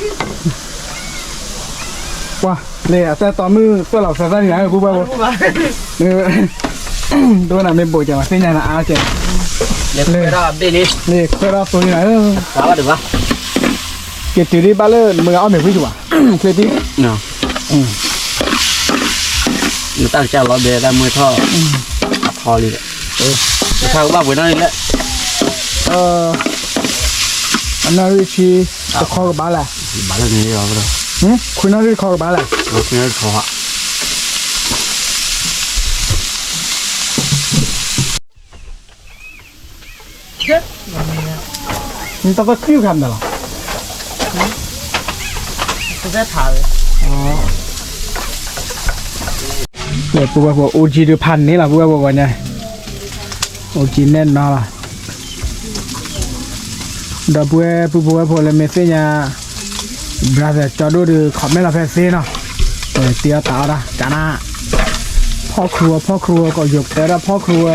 ပှၤ, လၢအတၢ်တီမုၣ်သွဲၣ်လီၤသဲသၣ်န့ၣ် ပုၢ်ဝဲၢ်ဖိ, ဒိၣ်နၤမ့ၢ်ဘိးကဲး သ့ၣ်ညါနၤအါကဲး, လၢခွဲးထီၣ်သိန့ၣ်, လၢခွဲးထီၣ်သိန့ၣ်, က့ၤတုၤဒံးဘၣ်လၢမုၢ်ဂၤအီၣ်မ့ၤဝံၤယၤဘၣ်, ချ့တံၢ် နတၢ်ကစၢ်လီၤဘဲတၢ်မွဲထီၣ်, အထီလံ, တခါကဘၣ်ပှဲၤနီၣ်လံလဲၣ်, အနီၣ်ရံၣ်ဆံ, တခီကဘၣ်လဲၣ်, ဘၣ်လၢန့ၣ်လီၤ, ခွံနီၣ်ရံၣ်တခီကဘၣ်လဲၣ်, ခွံနီၣ်ရံၣ်တခီ နတၢ်သၣ်ခုၣ်ခါမနုၤလီၤ, ပုၢ်ဝဲၢ်ဖိ အိၣ်ကံဒုးဖးန့ၣ်လီၤ ပုၢ်ဝဲၢ်ဖိဂီၤညါ, အိၣ်ကံနဲၣ်နီၤလီၤ, ဒီပုၢ်ဝဲၢ်ပုၢ်ဖိဝဲၢ်ဖိလၢမ့ၢ်သ့ၣ်ညါ brother ကၠီဒိၣ်ဒီး comment လီၤဖဲသ့နီၤ, တ့အီၣ်တၢ်အီၣ်ဒၣ် ကနၣ်, ဖီၣ်ခရူဝဲ ဖီၣ်ခရူဝဲ ကီၢ်ယိၤတဲဒၣ်ဖီၣ်ခရူဝဲ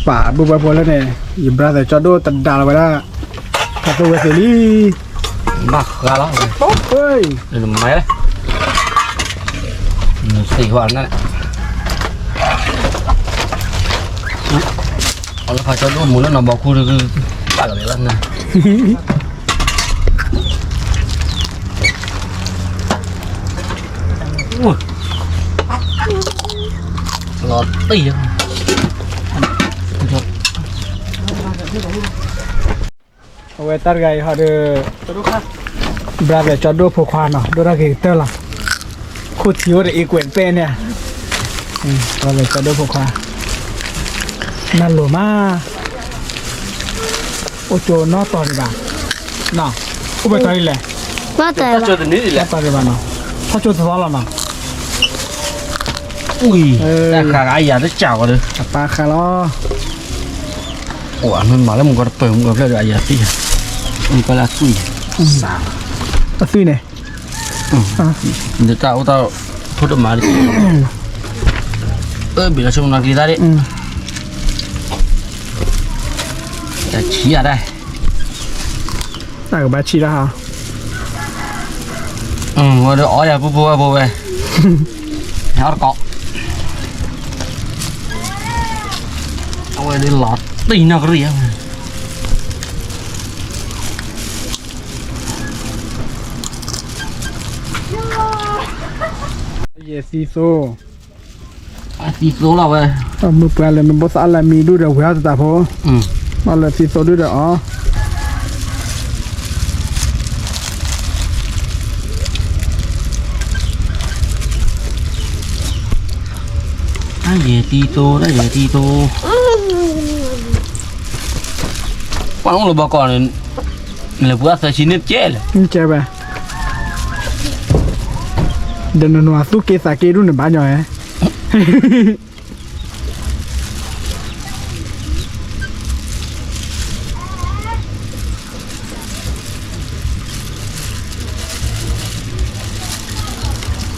ပာ်ပုၢ်ဝဲၢ်ဖိလၢန့ၣ်, ယ brother ကၠီဒိၣ်တဒါလီၤဝဲဒၣ်, တၢ်သိၣ်ဝဲသ့ၣ်လံ, ဘၣ်ဃးလီၤ, မၤ, သ့ၣ်ဝဲန့ၣ်, အလီၤဖးကၠီဒိၣ်မူလၢနီၢ်ဘီခူဒီး, ဘၣ်လီၤဝဲလီၤန့ၣ် လီၤတံၢ်, အဝဲတၢ်တဂၤအံၤဟီဒီး, brother ကၠီဒိၣ်ဖိခွါနီၤ ဒိၣ်တၢ်ဂ့ၤကတၢၢ်လီၤ, ခိၣ်ထံးအိၣ်ဒီးအ့ကွဲးတပဲၣ်န့ၣ်, brother ကၠီဒိၣ်ဖိခွါ, နၢ်လိၤမး, အိၣ်ကၠိနီၢ်တီၤဒံးဘၣ်, အိၣ်ဘၣ်တီၤဒ်လဲၣ်, နီၢ်တီၤဒံးဘၣ်နီၤ, ထီၣ်ကၠိသသီလီၤနီၤ, တၢ်ဃးအယၤတစၢ်ဝဲဒီး အပၢ်ဃးလီၤ အိၣ်အမ့ၢ်မၤလၢမုၢ်ကီၢ်တပၢၢ်မုၢ်ကီၢ်ဖျၢၣ်ဒီးအယၤသံ, မုၢ်ကီၢ်လၢအသွံၣ်, အသွံၣ်န့ၣ်, ဒီးတၢ်အိၣ်တၢ်ဖိတမၤလံ, အၢဘ့ၣ်လီၤဆိကမိၣ်နီၢ်ကလံၤသၣ်ဒၣ်, တၢ်ဆံးယၤဒၣ် တၢ်ကဘၣ်ဆံးတၢ်ဟါ, ဝဲဒီးအီယၤပူဖိဝဲဖိဝဲ, ဟဲအီၣ်တကိး, အဝဲဒၣ်လီၤတံၢ်နီၢ်ကရံၣ်ဧါ, ယဲၢ်သံသိ, အသံသိလီၤဝဲ, မုၢ်ပှၤလဲၤမ့ၢ်ဘိသးအလၢမံၤဒုဒီးဝဲအီၤတတၢ်ဖိ, အီၣ်လၢသံသိဒုဒီးအီၤ တၢ်ယဲၢ်သံသိ, တၢ်ယဲၢ်သံသိ, ပှၤအိၣ်လၢဘီကီးန့ၣ်, နလဲၤပှၤသၢဆံန့ၣ်ကဲလဲၣ်, ကဲဝဲ, ဒီးနနီၤသူၣ်က့သးက့ဒူၣ်န့ၣ်ဘၣ်ညီဟဲ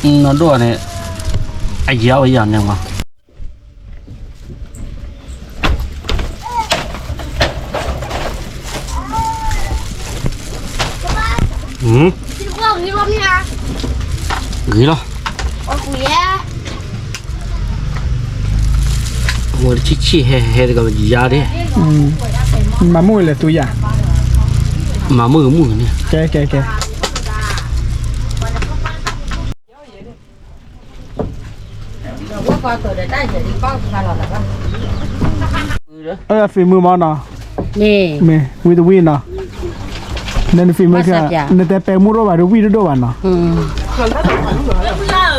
နီၢ်ဒိၣ်န့ၣ်, အယၤဝဲယၤန့ၣ်ဝဲ, ဂ့ၤလီၤ, ဝဲတဆံးဆံးဟဲဟဲတကယၤဒၣ်, မၤမုၢ်လဲၤသူယၤ, မၤမုၢ်မုၢ်န့ၣ်, ကဲကဲကဲ အဖံမုၢ်မနီၤ, မ့ၢ်ဝံတဝံနီၤ, နနဖံမုၢ်, နတဲပဲမုၢ်ဒိၣ်ဘၣ်ဒီးဝံတဒိၣ်ဘၣ်နီၤ,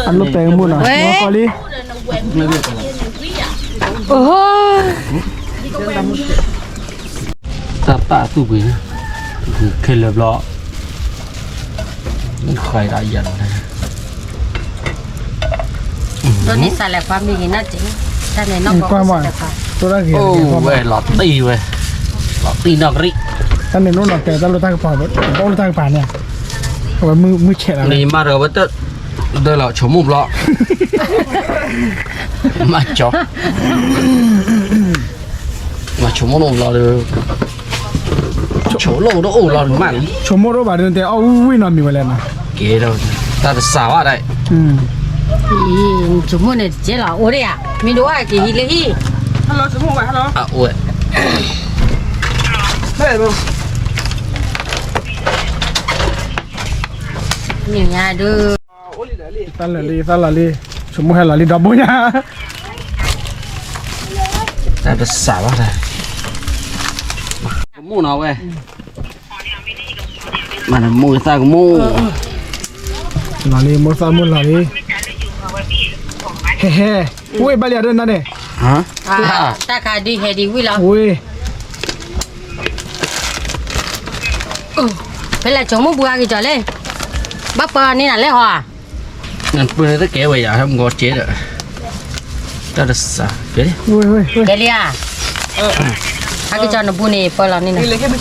အလိၣ်ပဲမုၢ်နီၤ, ကီလံ တၢ်ပာ်သူၣ်ပှ့ၤ, ခဲလၢာ်ဘျီ, ဃဲဒၣ်ယၤလီၤ, ဒိးန့ၢ်စးလဲၤခွါမံၤဂ့ၤနီၢ်က့ၤ, တၢ်န့ၣ်နီၢ်ကီၢ်, ဝဲလီၤတံၢ်ဝဲ, လီၤတံၢ်နီၢ်ကရံၣ်, တၢ်န့ၣ်နီၢ်နီၢ်ကဲတၢ်လိၣ်တၢ်ကပၤ, ဘီၣ်လိၣ်တၢ်ကပၤန့ၣ်, အဝဲမုၢ်ဆဲးလီၤ, မၤဒီးဝဲတၢ်, ဒၢလီၤဆိကမိၣ်ဘျီ, မၤကၠီ မၤဆိကမိၣ်လီၤဘျီဒီး, ဆိကမိၣ်တအိၣ်လီၤမး, ဆိကမိၣ်တအိၣ်ဘၣ်ဒီးနတဲအီၣ်ဝံၣ်ဝံၣ်နီတမံၤဝဲလဲၣ်နီၤ, ကဲဒီး, တၢ်တစးဘၣ်ဒၣ်, ဆိကမိၣ်န့ၣ်တကဲလီၤ အိၣ်ဒၣ်ယၤ, မ့ၢ်ဒိးအက့ၤဟံးလၢဟံၣ်, အအိၣ်ဝဲ န့ၣ်ညါဒုး သၣ်လၢာ်လံ သၣ်လၢာ်လံ, ဆိကမိၣ်ဟဲလီၤလံဒီဘိညါ, တၢ်တစးဘၣ်တၢ်, ကမိၣ်နီၤဝဲ, မ့ၢ်မိၢ်သၣ်ကမိၣ်, လီၤလံ မိၢ်သၣ်မိၢ်လီၤလံ, ဟဲဟဲ, ဝ့ၢ်ဘၣ်လံဒီးနၤန့ၣ်, တၢ်ခါဒ်ဟဲဒ်ဝံၣ်လီၤ, ဝ့ၢ် ဖဲလဲၣ်ဆိကမိၣ်ပှၤက့ၤကီၤလဲၣ်, ဘၣ်ပှၤန့ၣ်နၤလဲၣ်ဟီဧါ, နပၢၢ်န့ၣ်တကဲဝဲယၤ ဟဲမုၢ်ဂီၤကဲဒီး, တၢ်တစး, ကဲလံဧါ, ဟဲက့ၤကီၤနပူၤန့ၣ် ပၢၢ်လီၤန့ၣ်နၤ, လဲၤက့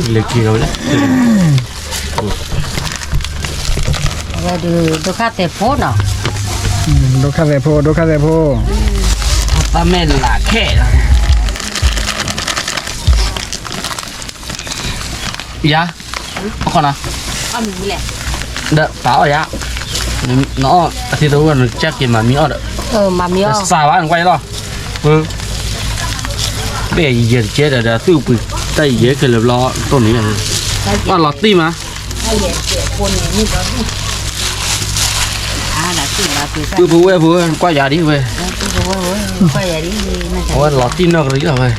ၤလီၤလဲၣ် အဝဲဒုး ဒိၣ်ခါသဲးဖိနီၤ, ဒိၣ်ခါသဲးဖိ ဒိၣ်ခါသဲးဖိ, တၢ်မဲာ်လးခဲလီၤ, ယၤ, အခီနီၤ, ဒီးပာ်အီၣ်ယၤ, နအီၣ်အသံတဝဲ နကစၢ်က့ၤမၤမံအီၣ်ဒီး, စးဘၣ်နကွၢ်ယလီၤ, ဘ့ၣ်ယဲၢ်တကဲဒီး ဒီးသူၣ်ပှ့ၤတၢ်ယဲၢ်ခဲလၢာ်ဘျီ, တိၢ်န့ၣ်, ပာ်လီၤတံၢ်မး, ပုၢ်ဖိဝဲၢ်ဖိ ကွၢ်ယၤဒ်ဝဲ, အဝဲလီၤတံၢ်နီၢ်ကရံၣ်လီၤဝဲ,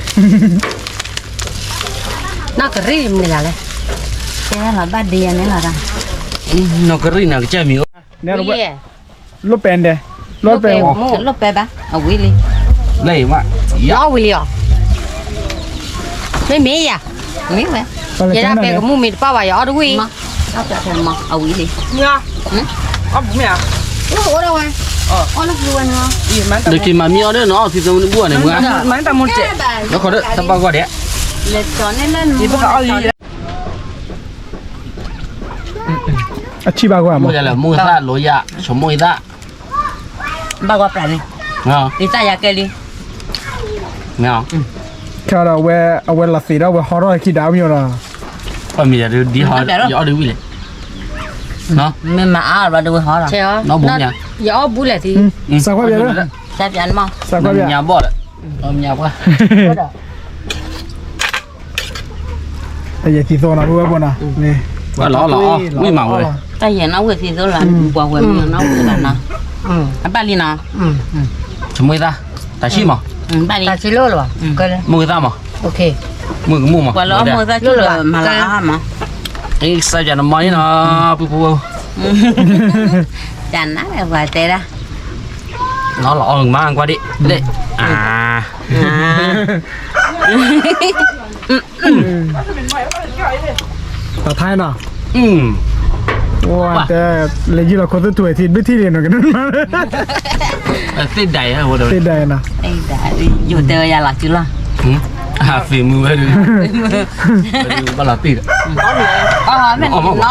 နီၢ်ကရံၣ်မနုၤလဲၣ်, တဲလီၤဘၣ်ဒ်ယၤန့ၣ်လီၤ, နီၢ်ကရံၣ်န့ၣ် ကစၢ်မံၤအိၣ်, လိၣ်ပဲဒဲး, လိၣ်ပဲ, လိၣ်ပဲဘၣ် အဝံၤလံ, လၢအံၤဝဲ, လီၤဝံၤလံအီၤ, မ့မ့ၢ်ယၤ, မ့ၢ်ဝဲ, ယဲဒၣ်ပဲကမူၣ်မ့ၢ်တပာ်ဘၣ် ယအီၣ်တဝံၣ်, အဝံၤလံ, အီၣ်ဘူးမ့ၢ်ဧါ, အိၣ်ဒီးဝဲ, အီၣ်လၢဖလူဝဲန့ၣ်, ဒီးက့ၤမၤမံအီၣ်ဒီးနီၤ အီၣ်သံသဝဲနဘူၣ်န့ၣ်မ့ၢ်, လၢခီဒီးတၢ်ဘၣ်ဂီၢ်ဒဲး, အထံၣ်ဘၣ်ဂီၢ်မ့ၢ်, မိၢ်သၣ်လိယၤ ဆိကမိၣ်အံသၣ်, ဘၣ်ဂီၢ်ပျၢ်န့ၣ်, အံသၣ်ယၤကဲလံ, ခဲဒီးအဝဲလီၤသ့ၣ်ဒီးဝဲဟီထီၣ်ခံဒါမ့ၢ်ဒီး, ပမ့ၢ်ယၤဒ်ဟီ, ယအီၣ်ဒ်ဝံၣ်လဲၣ်, မ့ၢ်မၤအါဘျီဒ်ဝဲဟီလီၤ, ယအီၣ်ဘူးလဲၣ်သံ, စးကွၢ်ပျၢ်, စးကွၢ်ပျၢ်, ညါဘီၣ်ဒီး, ညါပှၢ် အယဲၢ်သံသိနီၤ ဝဲပှၤနီၤ, န့ၣ် ဝဲလီၤလီၤအီၣ် မ့ၢ်မၤဝဲ တၢ်ယဲၢ်နီၣ်ဝဲသ့ၣ်သိလီၤ ပှၤဝဲမ့ၢ်နီၣ်ဝဲလီၤနီၤ အဘၣ်လံနီၤ တမွေးသား တၢ်ဆံၣ်မး ဘၣ်လံ တၢ်ဆံၣ်လိၣ်လီၤ မုၢ်ကသၣ်မး မုၢ်ကမူၣ်မး ပှၤလၢအမုၢ်ကသၣ်ဆံၣ်လီၤမၤလၤအါမး အ့ၣ် စၢ်ယၤနမီၢ်အံၤနီၤ ပူပူ တၢ်နါလဲၣ်ပှၤတဲဒၣ် လီၤလီၤအီၣ်မးကွၢ်ဒံး လၢ တၢ်ထဲနီၤ ဝဲတဲ လဲၤယံၤလီၤခိၣ်သူထွဲထံဘုထံလံနီၤ ကနမး သ့ၣ်ဒၣ်ယဲ သ့ၣ်ဒၣ်ယဲနီၤ ယိၤတဲယၤလီၤစုလီၤ အဖံမုၢ်ဝဲဒုး ဘၣ်လီၤတံၢ်ဒီး မ့ၢ်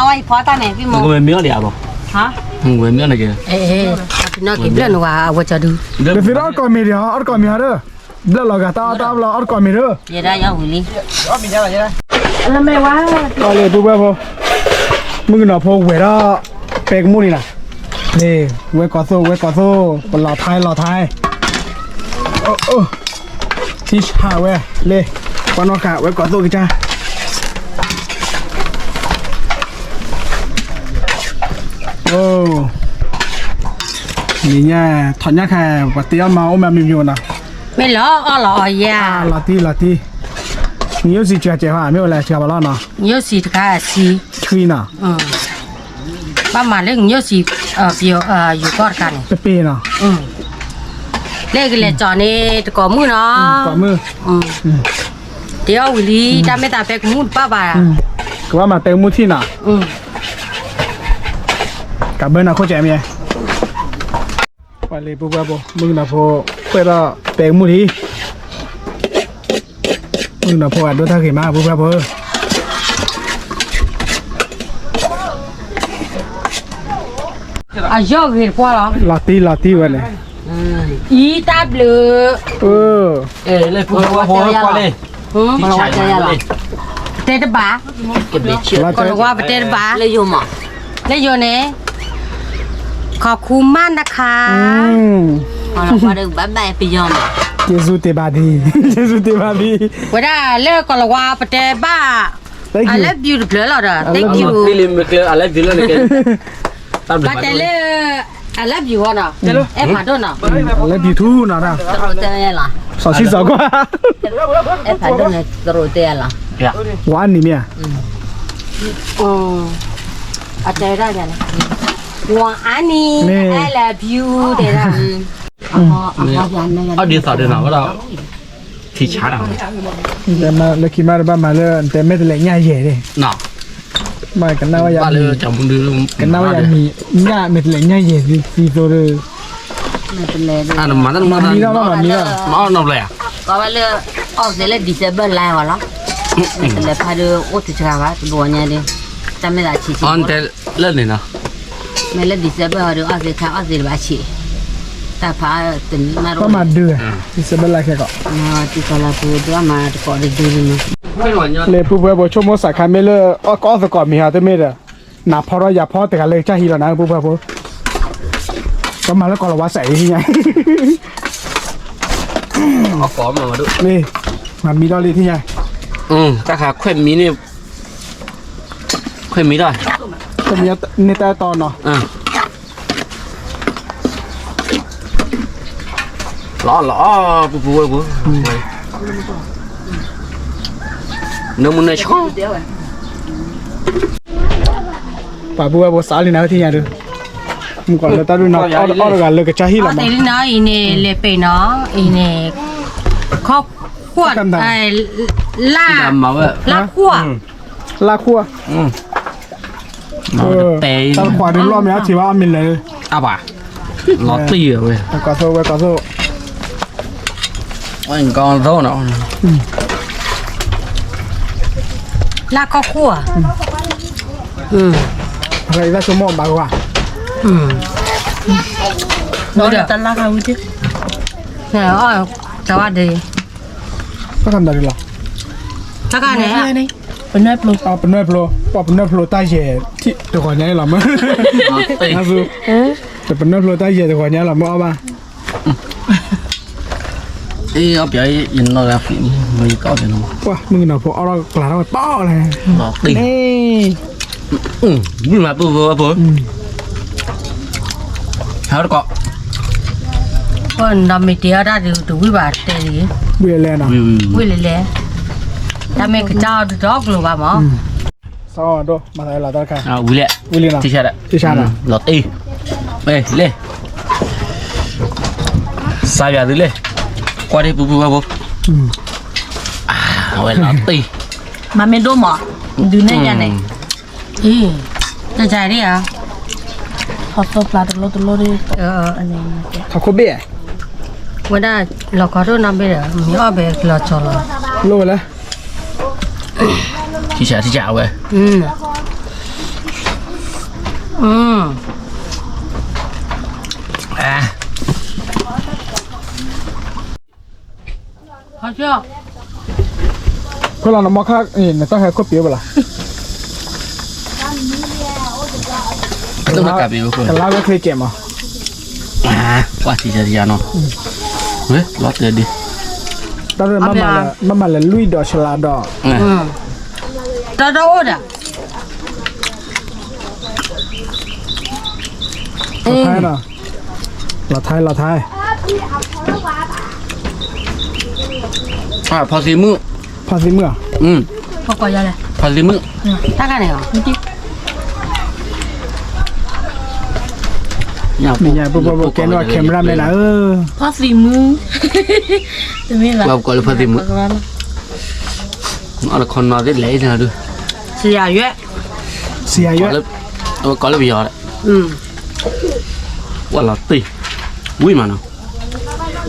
အီၣ်ဒံးအဘီ မ့ၢ်အီၣ်န့ၣ်က့ နီၢ်က့ဘျၢၣ်နဝၤအဝဲကၠီဒု ဒီးသ့ၣ်ဒီးအီၣ်တကိးမ့ၤဒံး အီၣ်တကိးမ့ၤဟီဒီး ဘျၢၣ်လီၤဂာ်တၢ်အီၣ်တၢ်အီၣ်ဘျီအီၣ်တကိးမ့ၤဒီး ယဲဒၣ်ယီၢ်ဝံၤလံ လၢမ့ၢ်ဝဲလၢပူၤဝဲဖိ မုၣ်ကနီၤဖိဝဲၤဒီး ပဲကမူၣ်လံနီၤ န့ၣ် ဝဲၤကီၢ်သိၣ် ဝဲၤကီၢ်သိၣ် ပလီၤထဲလီၤထဲ ထံဆးဝဲ လၢ ပှၤနီၢ်ဃာ်ဝဲၤကီၢ်သိၣ်ကစၢ် အိ နံၤညါ ထီၣ်ညါခါ ပှၤတ့အီၣ်မၤအိၣ်မးမံၤမံၤနီၤ မ့ၢ်လီၤအီၣ်လီၤအီၣ်ယၤ လီၤတံၢ်လီၤတံၢ် နံၤယိၣ်စံးစှၤစဲးဟီ မ့ၢ်အိၣ်လၢစှၤဘၣ်လီၤနီၤ နံၤယိၣ်စံးတခါအစံး ထွံနီၤ ဘၣ်မၤလၢနံၤယိၣ်စံး ပယိၤကီၢ်တခါန့ၣ် ပပ့ၤနီၤ လၢကလဲၤကၠီၤန့ၣ် တကိးမုၣ်နီၤ တ့အီၣ်ဝံၤလံ တၢ်မ့ၢ်သးပဲကမူၣ်တပၣ်ဘၣ် ကဘၣ်မၤပဲကမူၣ်ထံၣ်နီၤ ကဘၢနၤခိၣ်ကဲမ့ၢ် ပှၤလံၤပူၤပှၤဖိ မုၣ်ကနီၤဖိ ခွဲးဒီးပဲကမူၣ်လံ မုၣ်ကနီၤဖိအဒိၣ်တၢ်ဂ့ၤမး ပူၤပှၤဖိ အယီၢ်ဂ့ၤတပှၢ်လီၤ လီၤတံၢ်လီၤတံၢ်ဝဲန့ၣ် အံၤတၢ်ဘျုး လၢပူၤပှၤဖိ ပတဲတဘၣ် ကီၤလၤဝါပတဲတဘၣ် လၢယိၤမး လၢယိၤန့ၣ် ขอบคุณมากนะคะ ဘၣ်ဘၣ်ပယီၤမး ကျေးဇူးတင်ပါတယ် ကျေးဇူးတင်ပါတယ် ဝဲဒၣ်လၢကီၤလၤဝါပတဲဘၣ် I love you တဘျုးလီၤဒီး thank you ဘၣ်တဲလၢ I love you ဝဲနီၤ အဲၣ်ဖးဒိၣ်နီၤ I love you too နီၤ စီၤဆံစီၤကွၢ် အဲၣ်ဖးဒိၣ်န့ၣ် သရိာ်တဲလီၤ ဝါနံၤမ့ၢ်ဧါ အတဲဒၣ်ယၤန့ၣ် ဝါအါနံၤ I love you တဲဒၣ် အီၣ်ဒ်သိးဒ်နီၤ ဝဲဒၣ် ထံဆါတၢ် လၢခံမးတဘၣ်မၤလၢ နတဲမဲာ်တလဲးညၣ်ယဲၢ်န့ၣ် မ့ၢ်ကနၣ်ဝဲယၤမံၤ ကနၣ်ဝဲယၤမံၤ ညၣ်မဲာ်တလဲးညၣ်ယဲၢ်သံသိဒီး မၤမံၤဒီး မၤမံၤဒီး မၤအီၣ်နီတဘျီဧါ ကီးဝဲလၢ အီၣ်သ့လၢ December လါဝဲလီၤ မဲာ်တလဲးဖါဒုးအိၣ်တဆှးဘၣ် တဘျီညါဒီး တၢ်မဲာ်သးဆံးဆံး လၢန့ၣ်နီၤ မ့ၢ်လၢ December ဟီဒီး အီၣ်သ့ခါ အီၣ်သ့တဘၣ်ဆံး တၢ်ဖးတနံၣ်မး ဘၣ်မၤဒုး December လါခဲကီး တံၤကီးလၢပူၤ တဘၣ်မၤတကိးတဒုလံနီၤ လၢပူၤပှဲၤပိာ်ဆိကမိၣ်စးခါမ့ၢ်လၢ အီၣ်ကအီၣ်သကိးမံၤဟးတမ့ၢ်ဒီး နၤဖီထီၣ်ယၤဖီတဂၤလၢကစၢ်ဟံးလီၤနၤ ပူၤပှဲၤပိာ် ကမၤလၢကီၤလၤဝါစးအံၤညါ မၤမံၤထီၣ်လံထံၣ်ညါ တၢ်ခါခွဲးမံၤန့ၣ် ခွဲးမံၤထီၣ် ခွဲးမံၤန့ၣ်တၢ်တီနီၤ လီၤလီၤ ပူၤပူၤဝဲပူၤ နမုၢ်နဆှီ ပှၤပူၤဝဲပူၤစးလံနၤထံၣ်ညါဒုး မုၢ်ကီးလၢတၢ်ဒုးနီၤ အီၣ်တဂၤလၢကစၢ်ဟံၣ်လီၤမး အီၣ်သ့လံနီၤ အံၤန့ၣ် လဲၤပ့ၤနီၤ အံၤန့ၣ် ခီၣ်ခွၣ် လၢ် လၢ်ခွၣ် လၢ်ခွၣ် တၢ်တခွးဒုးလီၢ်မ့ၢ်အီၣ်ထံဘၣ်အီၣ်မ့ၢ်လဲၣ် အါဘၣ် လီၤတံၢ်ဝဲ ကီၢ်သိဝဲကီၢ်သိ ဝဲကီၢ်သိနီၤ လၢ်ခီၣ်ခိၣ်ဧါ လၢ်ဆိကမိၣ်ဘၣ်ကွၢ် တၢ်လၢ်ခါဝံၤတံၢ် တဝါဒံး တၢ်ခါမတၤဒံးလီၤ တၢ်ခါန့ၣ် ပနွဲၣ်ဖျိ ပနွဲၣ်ဖျိ ပှၤပနွဲၣ်ဖျိတၢ်ယဲၢ်တဂီၤညါလီၤမး ပနွဲၣ်ဖျိတၢ်ယဲၢ် တဂီၤညါလီၤမးအီၣ်ဘၣ် အီၣ်ပျီ ယနီၢ်ဂၤဖံး မ့ၢ်ယကအီၣ်ပျီနီၤ ပှၤမုၣ်ကနီၤဖိအီၣ်ထီၣ်ကျးထီၣ်ဝဲတီၢ်လဲၣ် န့ၣ် ဝံၣ်မးပူဖိဝဲဖိ, ဟဲတကိး, ဒီးမ့ၢ်တ့အီၣ်တၢ်ဒုးတဝံၣ်ဘၣ်တဲလံ, ဝံၣ်လဲၣ်နီၤ, ဝံၣ်လဲၣ်လဲၣ်, တၢ်မ့ၢ်ကစၢ်အီၤဒုးတအီၣ်ကျိၤဘၣ်မး, စီၤဒိၣ်မၤသးလီၤတၢ်တခါ, ဝံၣ်လဲၣ်, ဝံၣ်လံနီၤ, လီၤတ့ၢ်, လၢ စါယွၤသုလဲၣ်, ကွၢ်ဒ်ပူဖိဝဲဖိ, အဝဲလီၤတ့ၢ်, မၤမ့ၢ်ဒိၣ်မး, ဒုးနဲၣ်ယၤန့ၣ်, အံၤ, တၢ်ဒ်ဧါ, ဟီၣ်သိပျၢ်တလိတလိဒီး, ထီၣ်ခိၣ်ဘ့ၣ်, ဝဲဒၣ်လီၤခီဒိၣ်နီၢ်ဘ့ၣ်ဒီး မ့ၢ်အီၣ်ဘဲကလီၤကၠီၤလီၤ, လိၣ်ဝဲလဲၣ်, ထံဆးထံဆးဝဲ, ဖိလီၤနမီခါအံၤ နတၢ်ဟဲခိၣ်ပ့ၤအိၣ်ဘၣ်လီၤ, ကလါဝဲချ့ကဲမး, ကွၢ်ထံဆးထံဆးနီၤ, လီၤတဲာ်ဒံး, တၢ်မၤလဲၤလွံၢ်ဒီးဆလးဒီး, တၢ်တအိၣ်ဒီး လီၤထဲနီၤ, လီၤထဲလီၤထဲ, ဖီသံမုၣ်, ဖီသံမုၣ်ဧါ, ဖီသံမုၣ်, တၢ်ခါန့ၣ်, မ့ၢ်ညါပှၤပှၤပှၤကဲနီၤ cameraman နၤဧၢ, ဖီသံမုၣ်, တမ့ၢ်ဘၣ်, ပှၤကိးလၢဖီသံမုၣ်, အီၣ်တခီနီၤသ့ၣ်လဲၣ်အံၤနၤဒုး, စယၤယွဲၢ်, စယၤယွဲၢ်, ကိးလၢပယီၤဒီး, ဝဲလီၤတ့ၢ်, ဝံၣ်မးနီၤ,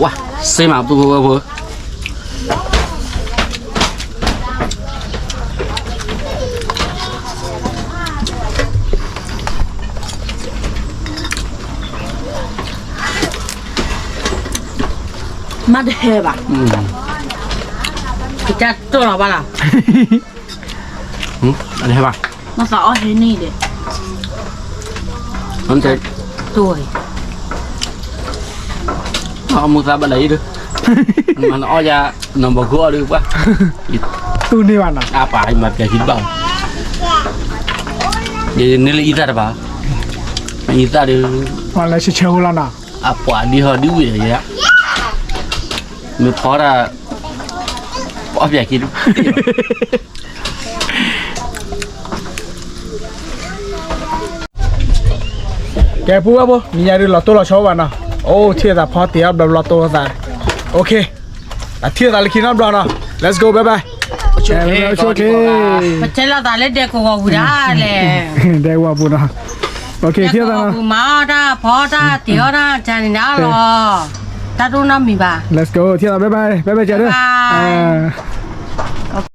ဝါ, စ့မးပူဖိဝဲဖိ မ့ၢ်တဟဲဘၣ်, ကစၢ်တိၢ်လီၤဘၣ်လီၤ, တဟဲဘၣ်, မ့ၢ်သးအီၣ်ဟဲန့ၣ်ဒီး, အီၣ်မူသးဘၣ်လၢအံၤဒီး, မ့ၢ်နအီၣ်ယၤ, နဘီခိၣ်အီၣ်ဒုးပှၢ်, တူၢ်န့ၢ်ဘၣ်နီၤ, အပၢ်မၤပျဲခံတဘၣ်, န့ၣ်လၢအံသၣ်တဘၣ်, အံသၣ်ဒီး, လၢဆၢဆၢဖိလီၤနီၤ, အပှၤဒ်ဟီဒ်ဝံၣ်ဒီးယဲ, မ့ၢ်ဖီတၢ်, အီၣ်ပျဲခံဒုး ကဲပူဝဲဖိ မ့ၢ်ညါဒုးလီၤတိၢ်လီၤဆီဘၣ်နီၤ, အိၣ်ထံၣ်သးဖီတ့ၢ်အီၣ်ဘျီဘျီတိၢ်သး, OK, အထံၣ်သးလၢခံနီတဘျီနီၤ, let's go, bye bye, ပဆဲးလီၤသးလၢဒဲကဝီၤပူၤဒၣ်လဲၣ်, ဒဲကဝီၤပူၤနီၤ, OK, ထံၣ်သးနီၤ, ပမၤအီၣ်တၢ်ဖီတၢ်တ့ၢ်အီၣ်တၢ်ကန့ၣ်န့ၣ်လီၤ, တၢ်တိၢ်နီတမံၤဘၣ်, let's go, ထံၣ်သး bye bye, bye bye ကဲဒၣ် bye.